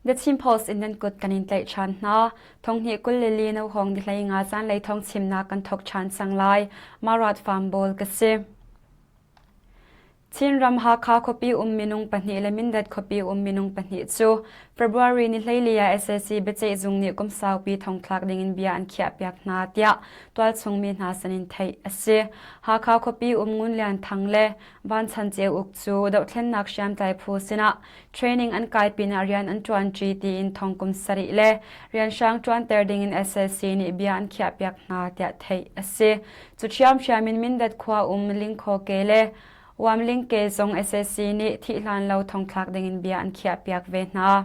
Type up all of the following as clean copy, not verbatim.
The Chin Post in nan kut kan in tlaih ṭhan hna. Thonghnih 22 no hawng ni 15 zanlei thawng chimnak kan thawk ṭhan cang lai. Marat Farm Bawl ka si. Chinram Hakha khuapi um minung pahnih le Mindat khuapi um minung pahnih cu February ni 14 ah sac biaceihzung nih kum saupi thongthlak dingin bia an khiahpiak hna tiah tualchung mi hna sinin theih a si. Hakha khuapi um Ngun Lian Thang le Van Chan Ceu Uk cu dohthlennak hriamtlai phu sinah training an kai pinah rian an ṭuanṭi tiin thong kum sarih le rianhrang ṭuanter dingin sac nih bia an khiahpiak hna tiah theih a si. Cu ṭhiamṭhiam in Mindat khua um Lingkhaw ke le Uamling ke zong sac nih thih hlan lo thongthlak dingin bia an khiahpiak ve hna.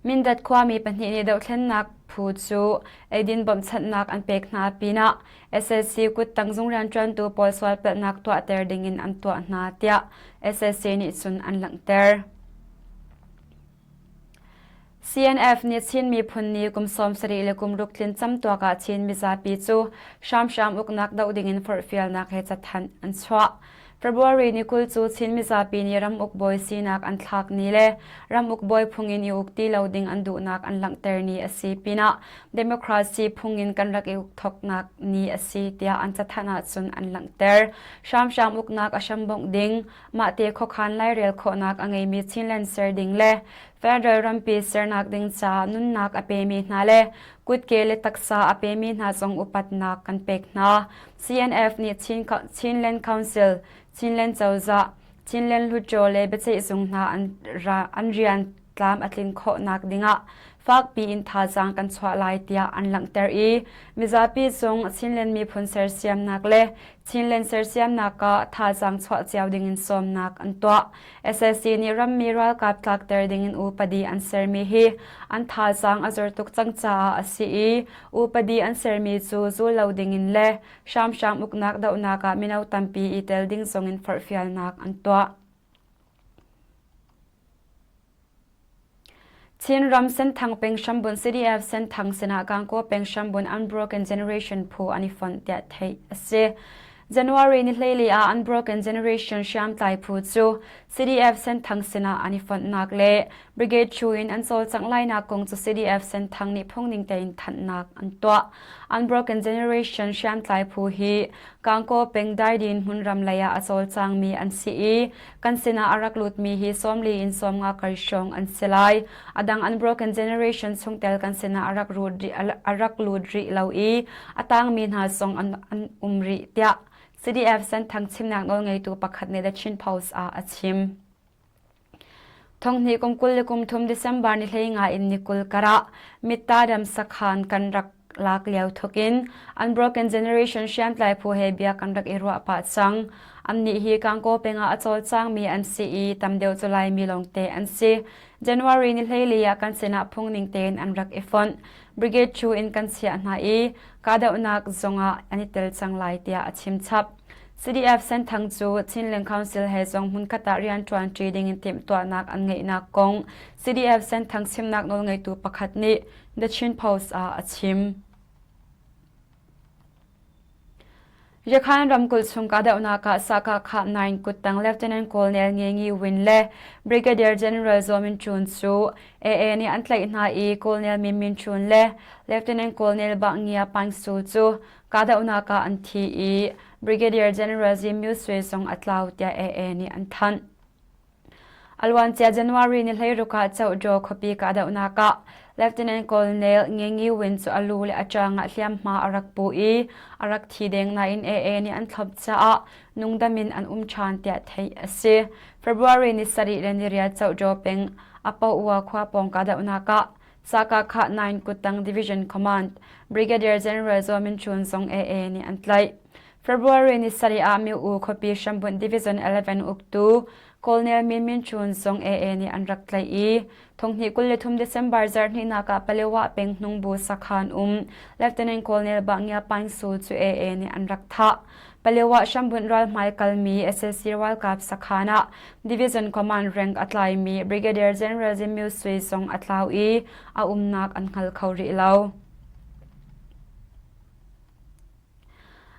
Mindat khuami pahnih nih dohthlennak phu cu eidin bawmhchanhnak an pek hna pinah sac kuttang zung rianṭuantu pawl sualpalhnak tuahter dingin an tuah hna tiah sac nih cun an langhter. CNF nih Chin miphun ni kum 70 le kum ruk tlin camtuak ah Chin mizapi cu hramhram uknak doh dingin forhfialnak he cathanh an chuah. February ni 20 cu Chin mizapi nih ramuk bawi sinak an thlak ni le ramuk bawi phung in i uk ti lo ding an duhnak an langhter ni a si pinah democracy phung in kan rak i uk thoknak ni a si tiah an cathanh ahcun an langhter. Hramhram uknak a hrambongh ding, mahte khuakhan lairel khawhnak a ngeimi Chinland ser ding le federal rampi sernak ding caah nunnak a pemi hna le kutke le taksa a pemi hna zong upatnak kan pek hna. CNF nih Chin, Chinland Council, Chinland Cozah, Chinland Hluttaw le biaceihzung hna an, an rian tlam a tlin khawhnak dingah fakpi in thazaang kan chuah lai tiah an langhter i mizapi zong Chinland miphun sersiamnak le Chinland sersiamnak ah thazaang chuah cio dingin sawmnak an tuah. SSC nih rammi ralkap tlakter dingin upadi an sermi hi an thazaang a zor tuk cang caah a si i upadi an sermi cu zul lo dingin le hramhram uknak dohnak ah mino tampi i tel ding zongin forhfialnak an tuah. Chinram Senthang peng hrambunh CDF Senthang sinah Gangaw peng hrambunh Unbroken Generation phu an i fonh tiah theih a si. January ni 14 ah Unbroken Generation hriamtlai phu cu CDF Senthang sinah an i fonhnak le Brigade 2 in an cawlcangh lainak kong cu CDF Senthang nih phungning tein thanhnak an tuah. Unbroken Generation hriamtlai phu hi Gangaw peng Daidin hmunram lei ah a cawlcangmi an si i kan sinah a rak lutmi hi 40 in 50 kar hrawng an si lai. A dang Unbroken Generation chungtel kan sinah a rak, a rak lut rih lo i a tangmi hna zong an, an um rih tiah CDF Senthang chimnak nawlngeitu pakhat nih The Chin Post ah a chim. Thonghnih kum 23 December ni 15 in ni 20 karah Mittadam sakhan kan rak lak lio thawkin Unbroken Generation hriamtlai phu he bia kan rak i ruah pah cang. Annih hi Gangaw peng ah a cawlcangmi an si i tam deuh cu Laimi lawngte an si. January ni 14 ah kan sinah phungning tein an rak i fonh. Brigade 2 in kan chiah hna i kahdohnak zongah an i tel cang lai tiah a chim chap. CDF Senthang cu Chinland Council he zong hmunkhat ah rianṭuanṭi dingin timhtuahnak an ngeihnak kong CDF Senthang chimnak nawlngeitu pakhat nih The Chin Post ah a chim. Yakhan ramkulh chung kahdohnak ah Sakakha 9 kuttang Lieutenant Colonel Nge Ngi Win le Brigadier General Zaw Min Chun cu AA nih an tlaih hna i Colonel Min Min Chun le Lieutenant Colonel Bah Ngia Paing Su cu kahdohnak ah an thi i Brigadier General Zin Myo Swe zong a tlau tiah AA nih an thanh. A luancia January ni 16 ah Chohdaw khuapi kahdohnak ah Lieutenant Colonel Nge Ngi Win cu a lu le a ṭang ah hliamhma a rak pu i a rak thi deng nain AA nih an thlop caah nungdam in an um ṭhan tiah theih a si. February ni sarih le ni riat Chohdaw peng Apoua khua pawng kahdohnak ah Sakakha 9 kuttang Division Command Brigadier General Zaw Min Chun zong AA nih an tlaih. February ni sarih ah Myo-U khuapi hrambunh Division 11 uktu Colonel Min Min Chun zong AA nih an rak tlaih i thonghnih 23 December zarhhnihnak ah Palewa peng hnungbu sakhan um Lieutenant Colonel Bah Ngia Paing Su cu AA nih an rak thah. Palewa hrambunh ralhmai kalmi SAC ralkap sakhan ah Division Command rank a tlaimi Brigadier General Zin Myo Sui zong a tlau i a umnak an hngal kho rih lo.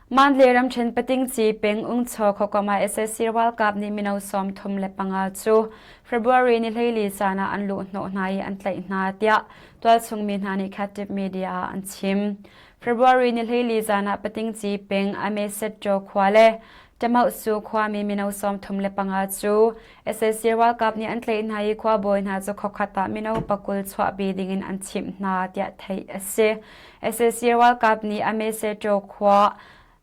Mandalay ramṭhen Patingci peng Ungchaw khuakom ah sac ralkap nih mino 35 cu February ni 14 caan ah an luhhnawh hna i an tlaih hna tiah tualchung mi hna nih Khatib media ah an chim. February ni 14 zaan ah Patingci peng Amesetṭaw khua le Tamauhsu khuami mino 35 cu sac ralkap nih an tlaih hna i khuabawi hna cu khuakhat ah mino pakul chuahpi dingin an chimh hna tiah theih a si. Sac ralkap nih Amesetṭaw khua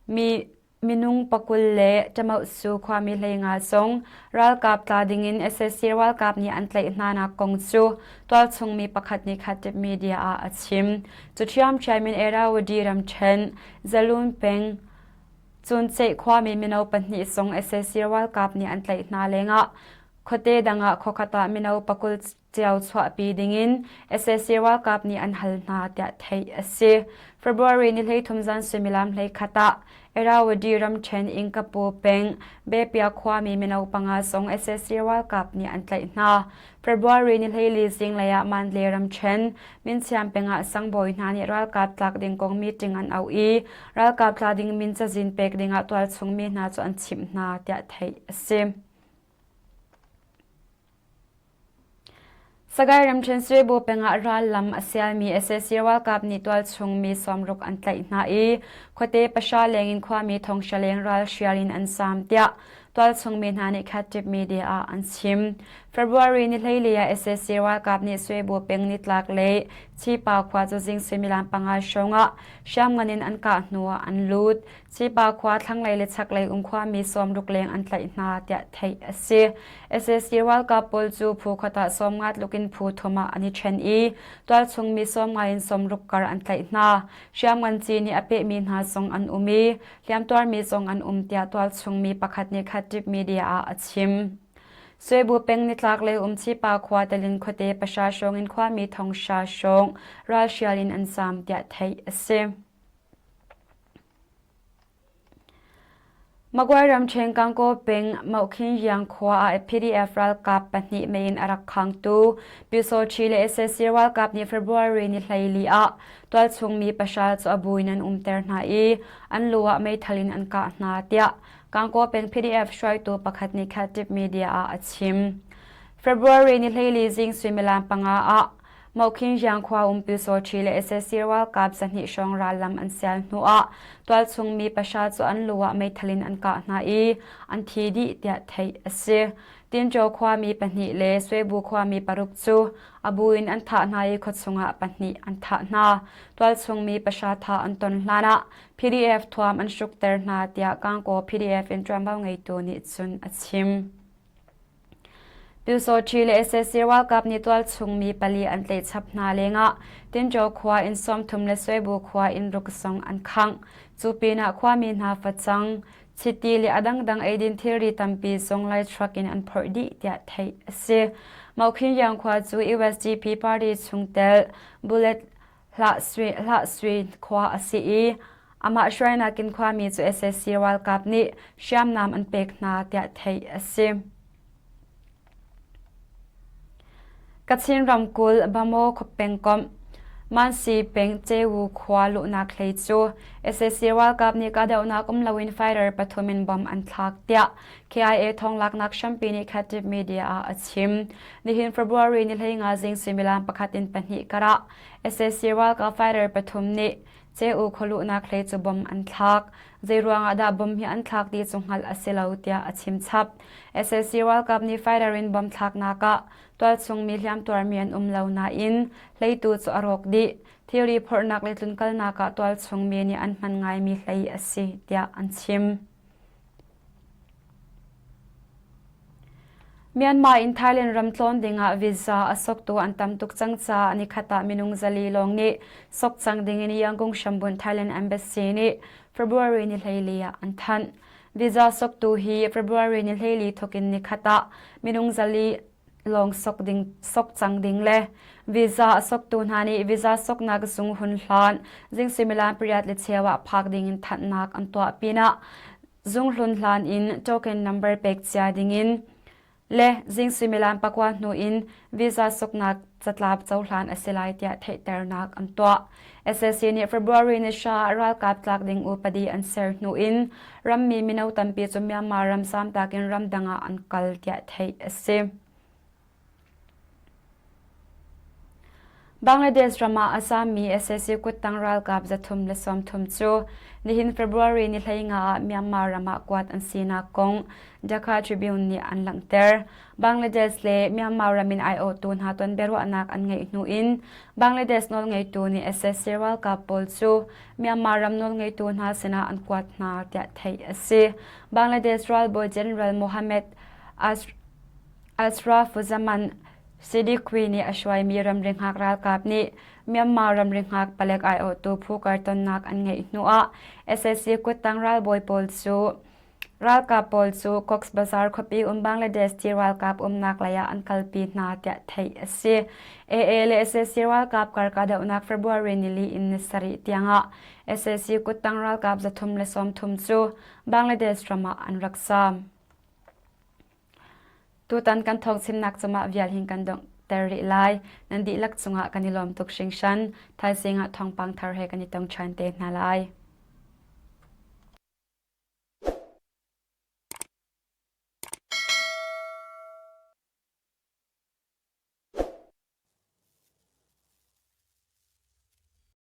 mi minung pakul le Tamauhsu khuami 15 zong ralkap tla dingin sac ralkap nih an tlaih hnanak kong cu tualchung mi pakhat nih Khatib media ah a chim. Cu ṭhiamṭhiam in Irrawaddy ramṭhen Zalun peng Cunceih khuami mino pahnih zong sac ralkap nih an tlaih hna lengah khuate dang ah khuakhat ah mino pakul cio chuahpi dingin sac ralkap nih an hal hna tiah theih a si. February ni 13 zan suimilam 11 ah Irrawaddy ramṭhen Ingkapu peng Bepia khuami mino panga zong sac ralkap nih an tlaih hna. February ni 14 zinglei ah Mandalay ramṭhen Minchiam peng ah sangbawi hna nih ralkap tlak ding kong meeting an auh i ralkap tla ding min cazin pek ding ah tualchung mi hna cu an chimh hna tiah theih a si. Sagaing ramṭhen Suibu peng ah rallam a sialmi sac ralkap nih tualchung mi 60 an tlaih hna i khuate pahra leng in khuami thonghra leng ralhrial in an zaam tiah tualchung mi hna nih Khatib media ah an chim. February ni 14 ah sac ralkap nih Suibu peng nitlak lei Chipa khua cu zing suimilam panga hrawng ah hriamngan in an kah hnu ah an lut. Cipa khua thlanglei le chaklei um khuami 60 leng an tlaih hna tiah theih a si. Sac ralkap pawl cu phu khat ah 50 tluk in phu thum ah an i ṭhen i tualchung mi 50 in 60 kar an tlaih hna. Hriamngan ci nih a pehmi hna zong an um i hliamtuarmi zong an um tiah tualchung mi pakhat nih Khatib media ah a chim. Suibu peng nitlak lei um Cipa khua telin khuate pahra hrawng in khuami thong hra hrawng ralhrial in an zaam tiah theih a si. Magway ramṭhen Gangaw peng Mauhkhingyang khua ah PDF ralkap pahnih mei in a rak khangtu Pyusawṭhi le sac ralkap nih February ni 14 ah tualchung mi pahra cu a bu in an umter hna i an lu ah meithal in an kah hna tiah Gangaw peng PDF hruaitu pakhat nih Khatib media ah a chim. February ni 14 zing suimilam panga ah Mauhkhingyang khua um Pyusawṭhi le sac ralkap 200 hrawng rallam an sial hnuah tualchung mi pahra cu an lu ah meithal in an kah hna i an thi dih tiah theih a si. Tinṭaw khuami pahnih le Suebu khuami paruk cu a bu in an thah hna i khuachung ah pahnih an thah hna. Tualchung mi pahra thah an ton hlanah PDF thuam an hrukter hna tiah Gangaw PDF in ṭuanvo ngeitu nih cun a chim. Pyusawṭhi le sac ralkap nih tualchung mi pali an tlaihchap hna lengah Tinṭaw khua inn 30 le Suibu khua inn ruk zong an khangh. Cu pinah khuami hna facang, chiti le a dangdang eidin thilri tampi zong Lai truck in an phorh dih tiah theih a si. Mauhkhingyang khua cu USDP party chungtel Bullet Hlah Sui khua a si i amah hruainak in khuami cu sac ralkap nih hriamnam an pek hna tiah theih a si. Kachin ramkulh Bamaw pengkomh Mansi peng Cewu khua luhnak hlei cu sac ralkap nih kahdohnak um loin fighter pathum in bomb an thlak tiah KIA thawnglaknak hrampi nih Khatib media ah a chim. Nihin February ni 15 zing suimilam pakhat in pahnih karah sac ralkap fighter pathum nih CU khualuhnak hlei cu bom an thlak. Zeiruang ah dah bom hi an thlak ti cu hngalh a si lo tiah a chim chap. Sac ralkap nih fighter in bom thlaknak ah tualchung mi hliamtuarmi an um lo nain hleitu cu a rawk dih. Thilri phorhnak le tlunkalnak ah tualchung mi nih an hman ngaimi hlei a si tiah an chim. Myanmar in Thailand ram tlawn dingah visa a soktu an tam tuk cang caah nikhat ah minung 400 lawng nih sok cang dingin Yangon hrambunh Thailand Embassy nih February ni 14 ah an thanh. Visa soktu hi February ni 14 thawkin nikhat ah minung 400 lawng sok ding sok cang ding le visa a soktu hna nih visa soknak zung hun hlan zing suimilam pariat le cheu ah phak dingin thanhnak an tuah pinah Zunghlun hlan in token number pek cia dingin le zing suimilam pakua hnu in visa soknak catlap cohlan a si lai tiah theihternak an tuah. SAC nih February ni hra ah ralkap tlak ding upadi an ser hnu in rammi mino tampi cu Myanmar ram zamtak in ramdang ah an kal tiah theih a si. Bangladesh ram ah a zaammi sac kuttang ralkap 330 cu nihin February ni 15 ah Myanmar ram ah kuat an sinak kong Dhaka Tribune nih an langhter. Bangladesh le Myanmar ram in aiawhtu hna ton biaruahnak an ngeih hnu in Bangladesh nawlngeitu nih sac ralkap pawl cu Myanmar ram nawlngeitu hna sinah an kuat hna tiah theih a si. Bangladesh ralbawi General Mohammed Ashrafuzzaman Siddiqui nih a hruaimi ramri hngak ralkap nih Myanmar ramri hngak palek aiawhtu phu kartonnak an ngeih hnuah sac kuttang ralbawi pawl cu ralkap pawl cu Cox's Bazar khuapi um Bangladesh ti ralkap umnak lei ah an kalpi hna tiah theih a si. AA le sac ralkap kar kahdohnak February nili in ni sarih tiangah sac kuttang ralkap 330 cu Bangladesh ram ah an rak zaam. Tutan kan thawngchimnak cungah vial hin kan donghter rih lai. Nan dihlak cungah kan i lawm tuk hringhran. Thaizing ah thawngpang thar he kan i tong ṭhan te hna lai.